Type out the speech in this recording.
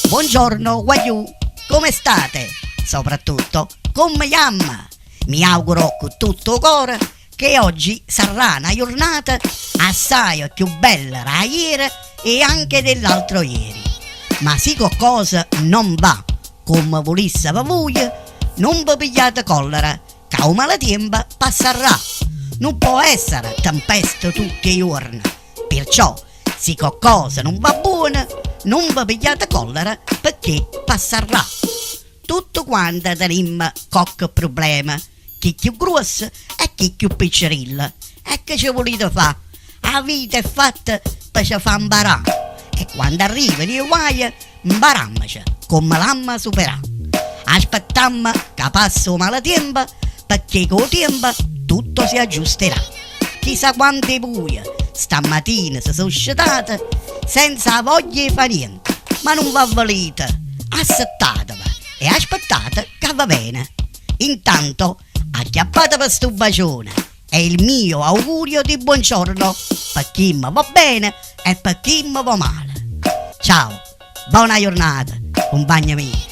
Buongiorno guagliù, come state? Soprattutto, comme jamm? Mi auguro cu tutto 'o core che oggi sarrà na jurnata assaje cchiù bella d' 'a ieri e anche dell'altro ieri. Ma si coccosa non va comme vulisseve vuje, nun ve pigliate collera ca 'o maletiempo passarrà. Nun po' essere tempesta tutt' 'e juorne, pirciò si coccosa nun va buono, nun ve pigliate collera pecché passarrà. Tutte quante tenimme cocche prublema, chi cchiù gruosso e chi cchiù piccerillo. E che ce vulite fa? 'A vita è fatta pe ce fa 'mparà e quando arrivano 'e guaje 'mparammece comme l'amma superà. Aspettammo ca passa 'o maletiempo pecché cu 'o tiempo tutto si aggiusterà. Chissà quante 'e vuje stammatina se so' scetate senza 'a voglia 'e fa niente, ma nun v'avvelite, assettateve e aspettate ca ve vene. Intanto acchiappateve stu bacione, è il mio augurio di buongiorno pe chi me vo' bene e pe chi me vo' male. Ciao, bona jurnata, cumpagne mie.